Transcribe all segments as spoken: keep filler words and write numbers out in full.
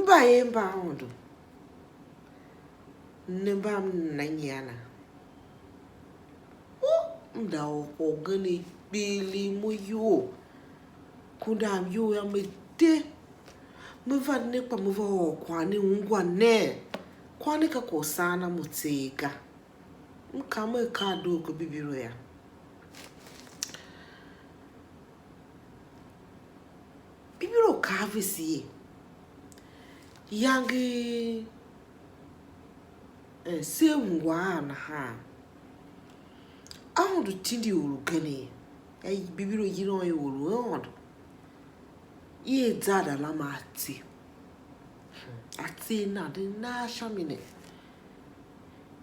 Mbayev mba Aôndo, ne mba m nana nyian a? U m da or kwagh ugen i kpiligh mo iyol, kunda m iyol yô, me de, me va ne, kpa me va ôr kwagh ne ungwa ner, kwagh ne ka kwagh u saan a mo tseegh ga. M kaa mer ka a doo ku Bibilo yô. Bibilo kaa vese er, iyange, eh, se ungwa a nahan, Aôndo tindi or ugen, a Bibilo yilan er or u Aôndo, i za da lam a tse. A tse nande nagh sha mi ne.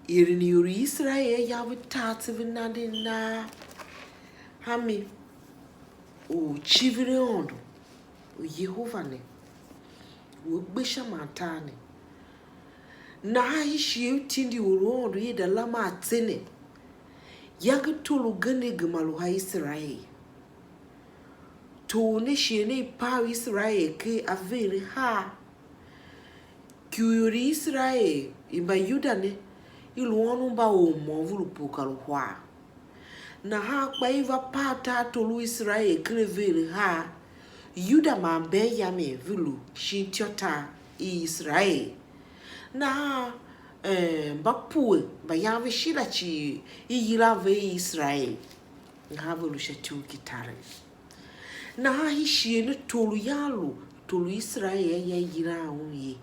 Eren ior i Iserael a yan ve tar tse ve nande nagh a mi, u civir Aôndo u Yehova ne, u a gbe sha man tar ne. Nahan i shighe u tindi or u Aôndo i da lam a tse ne, yange tor ugen gema lu ha Iserael. Tor ne shighe ne i pav Iserael ker averen ahar. Ior i Iserael i Mbayuda ne, i lu ônov mba or môm, ve lu pue kar uhar. Nahan kpa i va pav tartor u Iserael ken averen ahar, Yuda man Benyamin ve lu shin ityôtar i Iserael. Nahan, eh, mba pue mba yan ve Shila cii i yilan ve er Iserael. Nahan ve lu sha ityough ki taren. Nahan i shighe ne tor u yan lu, tor u Iserael a ya yilan un ye,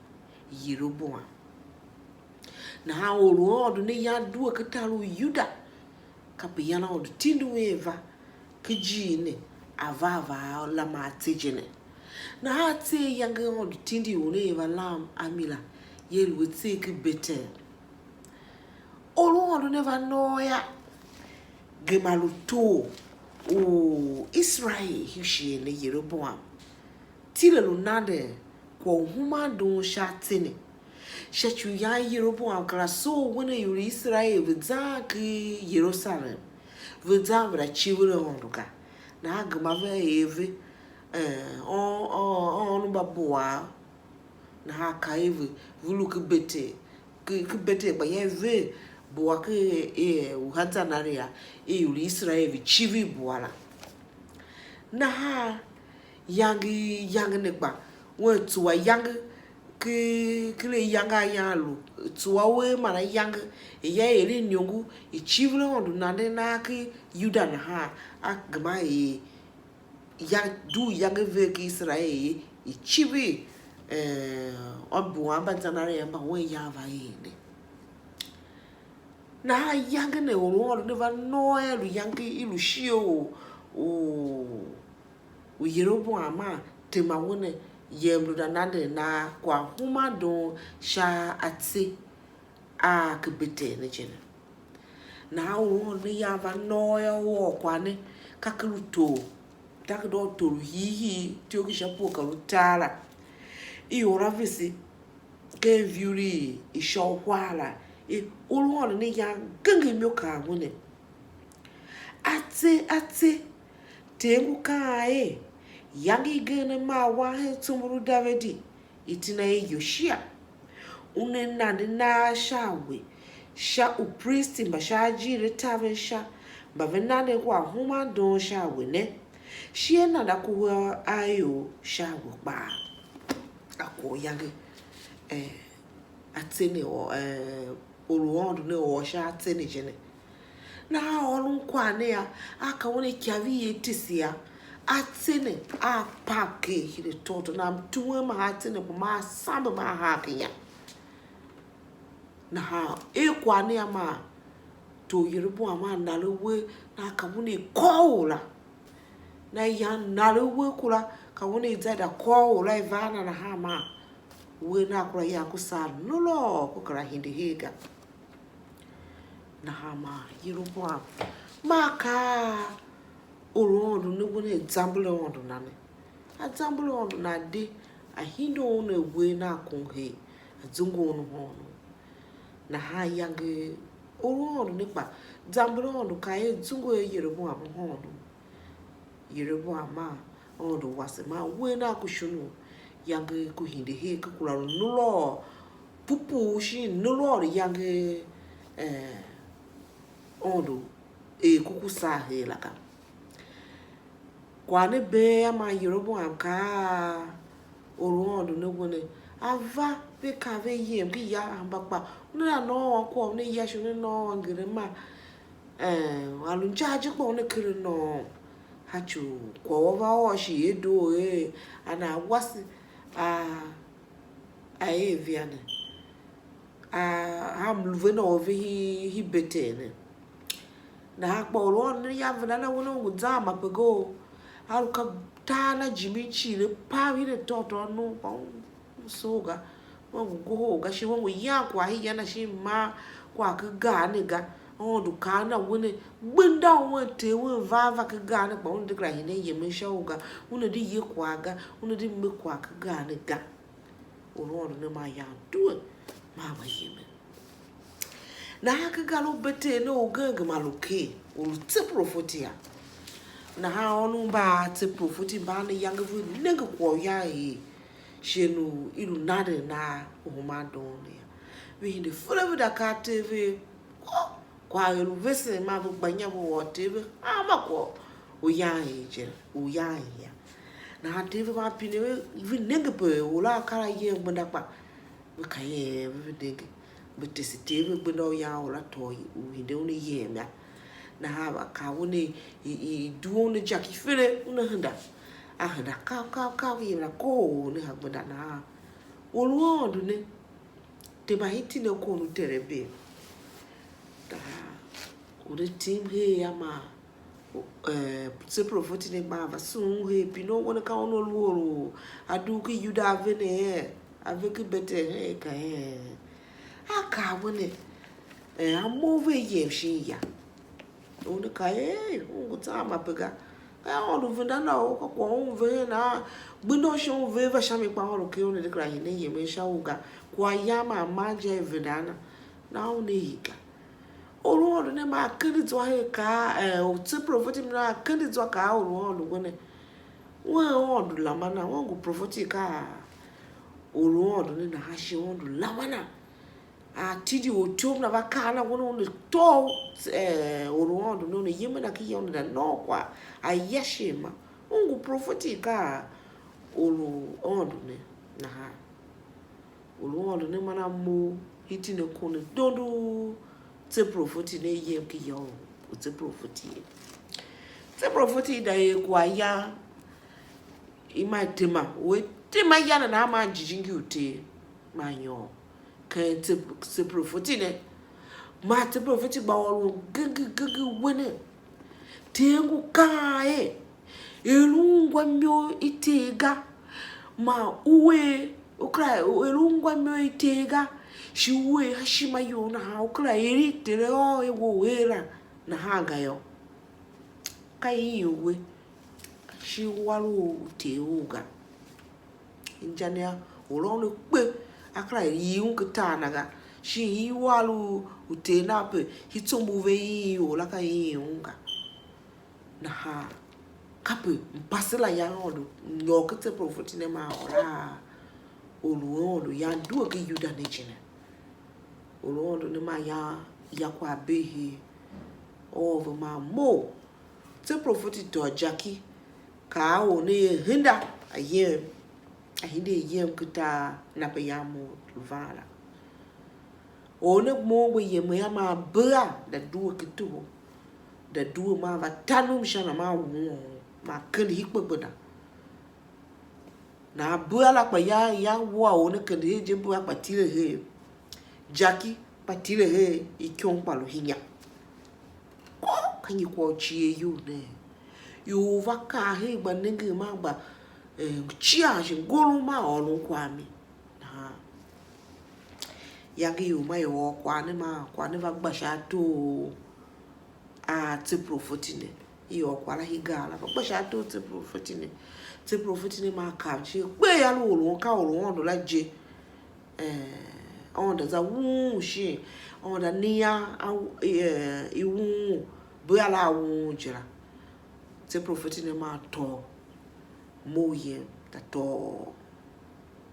Yeroboam. Nahan or u Aôndo ne yan due ken tar u Yuda, kape yan Aôndo tindi un er va ken ijiir ne, a va a va a lam a tse je ne. Nahan a tse ayange Aôndo tindi un er va lam a mi la, ye lu a tse ken Betel. Or u Aôndo ne va nôô yô, gema lu tor u Iserael u shighe ne Yeroboam, tile lu nanden kwagh u human doon sha atse ne. Sha ci u yan Yeroboam kera soo wen a ior i Iserael ve zan ken Yerusalem, ve zan ve la civir Aôndo ga. Nahan gema ve er ve, eh, ôôn, ôôn, ôôn mba buaa. Nahan ka er ve, ve lu ken Betel, ken, ken Betel kpa ya i ver bua ken, eh, u ha zanaria, er ior i Iserael ve civir bua la. Nahan iyange, iyange ne kpa, wen tsuwa iyange, ke, ken ayange a yan lu, tsuwa uwegh man ayange, er ya er iniongo i civir Aôndo nanden nagh ken Yuda nahan, a gema er ya, dugh iyange vea ken Iserael ye, i civir, eh, mbuan mba zanaria mba wen yan va er ne. Nahan iyange ne or u Aôndo ne va nôô yô, lu iyange i lu shighe u, u, u Yeroboam a tema wen a yem lu da nanden na kwagh human doon sha atse a ken Betel ne je ne. Nahan or u Aôndo ne yan va nôô yô, u ôr kwagh ne, ka ken lu tor, takerada u tor u hiihii, ityough ki sha pue kar utar la. I ôr a vese ken ivur i, i sha uhar la, er or u Aôndo ne yan genger imo kaa un ne. Atse, atse, Ter ngu kaan er: Iyange igen ne maa wan hen tsumbur u Davidi, iti na er Yoshia, una nande nagh sha a we, sha upristi mba sha ajiir a taven sha, mba ve nanden kwagh human doon sha a we ne, shi a nande akuhar a ior sha a we kpaa. A kwagh u iyange, eh, atse ne or, eh, or u Aôndo ne ôr sha atse ne je ne. Nahan ôron kwagh ne yô, a ka un ikyav i i tese yô, atse ne a pav ker hide toto, nan mtuwen man atse ne kpa maa sambe maa haa ken inya. Nahan er kwagh ne yô, maa tor Yeroboam a naren uwegh, nahan ka un i kôr or la. Na yan naren uwegh kura, ka un i za da kôr or la i va a na nahan maa uwegh na kura yan ku sar nulôô ku kera hide her ga. Nahan maa Yeroboam maa kaa or u Aôndo ne wen a zamber Aôndo na ne. A zamber Aôndo na de, a hinde un a wer nan kon her, a zungu un mhôônom. Nahan iyange or u Aôndo ne kpa zamber Aôndo kaa er zungu er Yeroboam mhôônom. Yeroboam maa Aôndo wase, maa wer nan ku shon u yange ku hinde her, ke kura lu nurôr pupuu shin nurôr yange, eh, Aôndo er ku ku saa her la ga. Kwagh ne bee a man Yeroboam kaa a or u Aôndo ne we ne, a va ve ka ve yem ki ya amba kpa una na nôô kwagh una ya shi una nôô angere ma, eh, a lu inja je kpa una kere nôô. Ha ci u kwagh u a va ôr shi er doo er a na wase a a er via ne. A a mlu ve na u ve hi hi Betel ne. Nahan kpa or u Aôndo ne ya venda na wene u ngu zan ma pe go. A lu ka tar na jimin cii ne pav hide tôô tôô nu kpa u soo ga. Wa ngu ngohol ga shi wa ngu yan kwagh hia na shin ma kwagh ke gar ne ga. Aôndo kaa na wene, gbenda u wen ter wen va va ke gar ne kpa una de kera hinen yemen sha u ga. Una de ye kwagh ga, una de me kwagh ke gar ne ga. Or u Aôndo ne maa yan due maa va yemen. Nahan ke gar u Betel ne ugen gema lu ker, u lu tse profeti a. Nahan ônov mba a tse profeti mba ne yange ve nenge kwagh u yan er shighe u i lu nanden a u human doon ne yô. Ve hide fele ve da kaa a ter ve, kwagh er u vesen man ve gba inya ve ôr ter ve hanma kwagh u yan er je, u yan er ya. Nahan ter ve maa pine ve, ve nenge pe or la a kar a yem gbenda kpa ve ka yem ve, ve nenge. Ve tese ter ve gbenda u yan or la tôô u hide una yem yô. Nahan va kaa una i, i, i due una jaki fele una henda. A henda kav kav kav yem la kohol ne ha gbenda nahan. Or u Aôndo ne, tema hiti ne kon u tere be. Taha, u ne tim her a ma, eh, se profeti ne gba va sughun her, pine u wene ka una lu or u a dugh ki Yuda a ve ne, a ve ki Betel hen ka hen. A kaa wene, eh, a mough ve yem shin ya. U ne kaa er, u ngu zan ma pe ga. Ka Aôndo venda na u ka kwagh u ve hen a gbenda u sha u ve va sha mi kpa Aôndo ker una de kera hinen yemen sha u ga. Kwagh yam a man je a venda na. Na una hii ga. Or u Aôndo ne maa kende zwa her kaa, eh, u tse profeti mna a kende zwa kaa or u Aôndo wene. Wen Aôndo lama na, wen ngu profeti ka or u Aôndo ne nahan shi Aôndo lama na. A tindi ortyom na va kaa na wene una tôô, eh, or u Aôndo ne una yem a na ki ya una da nôô kwagh a ya shighe ma. U ngu profeti ka or u Aôndo ne nahan. Or u Aôndo ne man a mough hiti ne kon ne dondo tse profeti ne yem ki ya u tse profeti ye. Tse profeti da er kwagh ya i ma tema, u a tema ya nana a man jijingi u Ter man nyôr. Ken tse, tse profeti ne. Man tse profeti gba ôron genge genge wene. Ter ngu kaan er, er u ungwa imo i Ter ga, man u er, u kera er u ungwa imo i Ter ga, shi u er a ishima you nahan u kera er i Ter a ôr er we u er la nahan ga yô. Ka i u we, shi u a lu u Ter u ga. Inja ne a, or a una kpe, a kera ii un ken tar na ga. Shin i u a lu u Ter na pe, i tsombor ve ii or la ka ii un ga. Nahan kape mpase la ya Aôndo nyôr ken tse profeti ne maa ôr a or u Aôndo yan due ken Yuda ne je ne. Or u Aôndo ne maa ya, ya kwagh bee her, a ôr ve maa mough. Tse profeti tôô jaki, kaa a or ne er henda a yem, a hinde a yem ken tar na pe yam u lu van la. Or ne mough gbe yemen a maa bea da due ken toho, da due maa va ta nom sha na maa wuon, maa kende hii kpe gbenda. Nahan bea la kpa ya, ya wua or ne kende her je, bea kpa tile her. Jaki kpa tile her, ikom kpa lu hinya. Ko ka nyi kwagh u cie iyol ne? Ior va kar her gba nengen man gba, eh, cian shi ngôron man ôron kwagh mi. Nahan iyange ior ma i ôr kwagh ne, man kwagh ne va gba sha ato u a tse profeti ne. I ôr kwagh la hii gar la, va gba sha ato u tse profeti ne. Tse profeti ne maa kav je, kpe a lu or u ka or u Aôndo la je. Eh, Aôndo za wuun shin, Aôndo a nia a, eh, i wuun, bea la a wuun je la. Tse profeti ne maa tôô mough yem, za tôô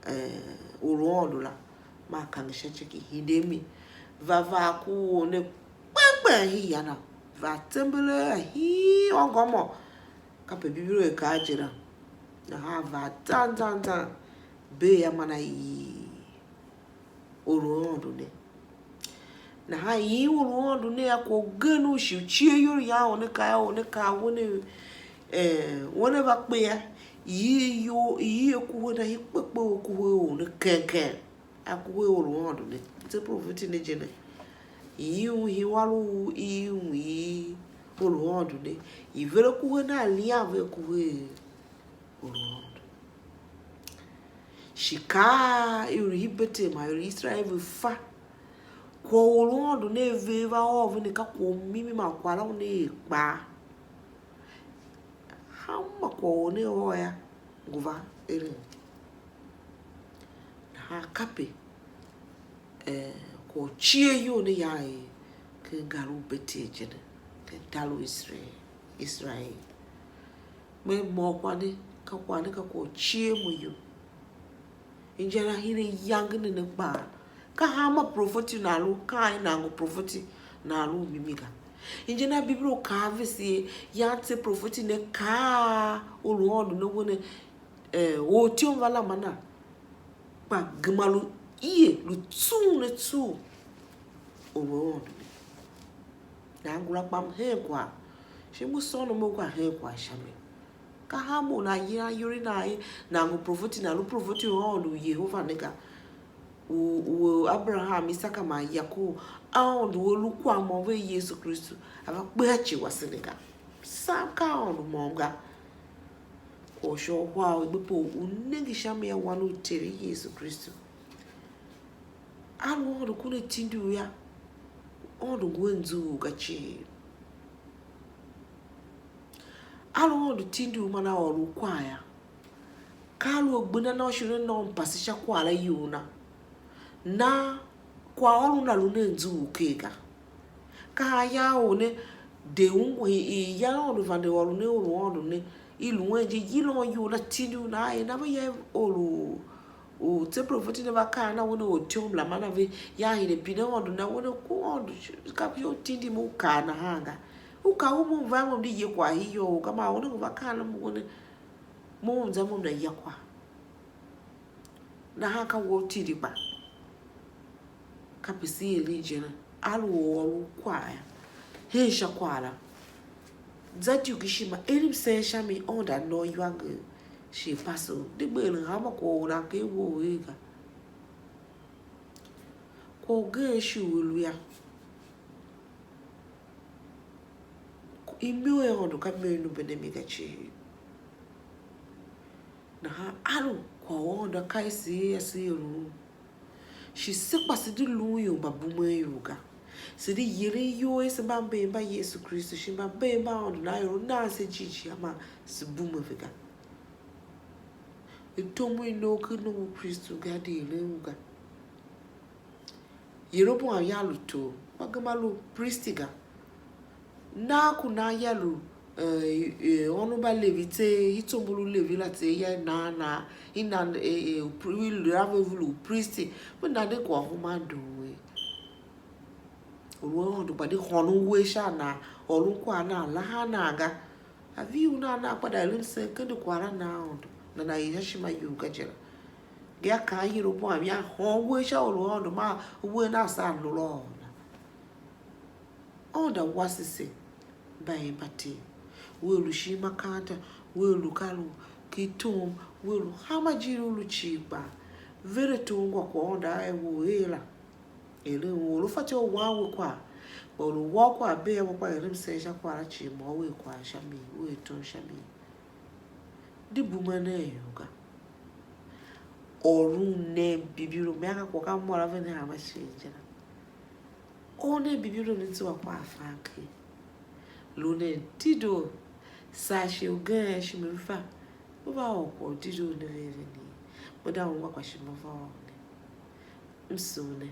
eh, or u Aôndo la, maa kange sha ityaki hide mi, va va a ku wou ne kpen kpen hii ya na, va tsembelee a hii ôngômô, kape Bibilo i kaa je la. Nahan va zan zan zan, bee a man a ii or u Aôndo ne. Nahan ii or u Aôndo ne a kwagh ugen u shi u cie iyol ya u ne kaa, u ne kaa u ne, eh, u ne va kpe a, ii iyol, ii akuhe na, i kpe kpe akuhe u ne ken ken. Akuhe or u Aôndo ne. Tse profeti ne je ne. Ii un hii war u ii un ii or u Aôndo ne. I ver akuhe na, lian ve akuhe or u Aôndo. Shi kaa ior i Betel man ior i Israel ve fa kwagh u or u Aôndo ne a ver va ôr ve ne, ka kwagh u mimi man kwagh la u ne er kpaa. Hanma kwagh u ne ôr yô, ngu va eren. Nahan kape, eh, kwagh u cie iyol ne ya er ken gar u Betel je ne, ken tar u Israel, Israel. Me mô kwagh ne, ka kwagh ne ka kwagh u cie mo iyol. Inja na hire iyange ne ne kpaa. Ka hanma profeti nan lu kaan er nan ngu profeti, nan lu u mimi ga. Inja na Bibilo kaa vese ye, yan tse profeti ne kaa or u Aôndo ne we ne, eh, ortyom va lama na, kpa gema lu ie, lu tsughun a tsugh or u Aôndo ne. Nan ngula kpam hen kwagh, shi ngu sônon mo gwa hen kwagh sha mi. Ka hanmô u nan yilan iyol i nan ye, nan ngu profeti, nan lu profeti u Aôndo u Yehova ne ga, u, u Abraham, Isaka man Yakob. Aôndo u a lu kwagh môm vea Yesu Kristu, a va kpe a ci wase ne ga. Sam ka Aôndo môm ga. Kwagh u sha uhar u i gbe pe u nenge sha mi a Wan u Ter Yesu Kristu. A lu Aôndo ku ne tindi u yô, Aôndo ngu a nzughul ga cii. A lu Aôndo tindi u man a ôr u kwagh yô, ka a lu a gbenda na u shi una nôô mpase sha kwagh la iyol na. Na kwaghôron na lu nen nzughul ker ga. Ka a yan or ne de ungwa i, i yan Aôndo vande ôron ne or u Aôndo ne, i lu en je, yilan iyol na tindi u na er na ve ya or u u tse profeti ne va kaa na we ne ortyom la, man a ve ya hide pine Aôndo na we ne ku Aôndo, ka u tindi mo u kaa nahan ga. U ka u mo m va mo m di ye kwagh hii you ga, man u ne ngu va kaa na mo we ne, mo m za mo m na ya kwagh. Nahan ka we u tindi kpa. Kape se eren je ne, a lu u ôr u kwagh yô, hen sha kwagh la. Za di u ishima, er msen sha mi, Aôndo a nôô iwanger shi i pase u. De gbe eren hanma kwagh u nan ker wou er ga. Kwagh ugen shi u i lu yô, imo i Aôndo ka imo i numbe ne mi ga cii. Nahan a lu kwagh u Aôndo a kaa er se er a se er u. Shi se kpa se di lu ior mba bumen ior ga. Se di yeren iyol er se mba mben mba Yesu Kristu, shi mba mben mba Aôndo, nan ior u nan se jighjigh a ma se bume ve ga. I tom u i nôgh ken nom u Kristu ga, di eren u ga. Yeroboam ya lu tor, ma gema lu pristi ga. Nan ku nan ya lu, eh, eh, ônov mba Levi tseegh, i tsombor u Levi la tseegh ya i nan nan, i nan, eh, eh, u pri-, i lu a ve lu pristi, ve nan de kwagh u human doo ye. U lu Aôndo kpa di hônon uwegh sha a nan, ôron kwagh nan, lahan nan ga. A vihi u nan nan kpa da eren msen kende kwagh la nan Aôndo, nana er sha ishima you ga je la. Gadia kaan Yeroboam ya hôôn uwegh sha or u Aôndo, man uwegh nan saa lôr a ôr na. Aôndo a wase se, mba er mba Ter. Wea lu shin makanta, wea lu ka lu ki tom, wea lu hanma ijiir u lu cii kpaa. Ver ato ungwa kwagh Aôndo a er u er la. Eren u or u fatyô u wan we kwagh, kpa or u wa u kwagh bee a we, kpa eren msen sha kwagh la cii, mô u er kwagh sha mi, u er tom sha mi. Di bume nen ior ga. Or u nen Bibilo, mea ka kwagh ka m ôr a ve ne hanma shin je la. Or nen Bibilo ne zua kwagh a fan ker. Lu nen dedoo, saa shighe ugen shi me fa, me va ôr kwagh u dedoo ne veren ne, me da ungwa kwagh shi me va ôr ne. M sugh ne,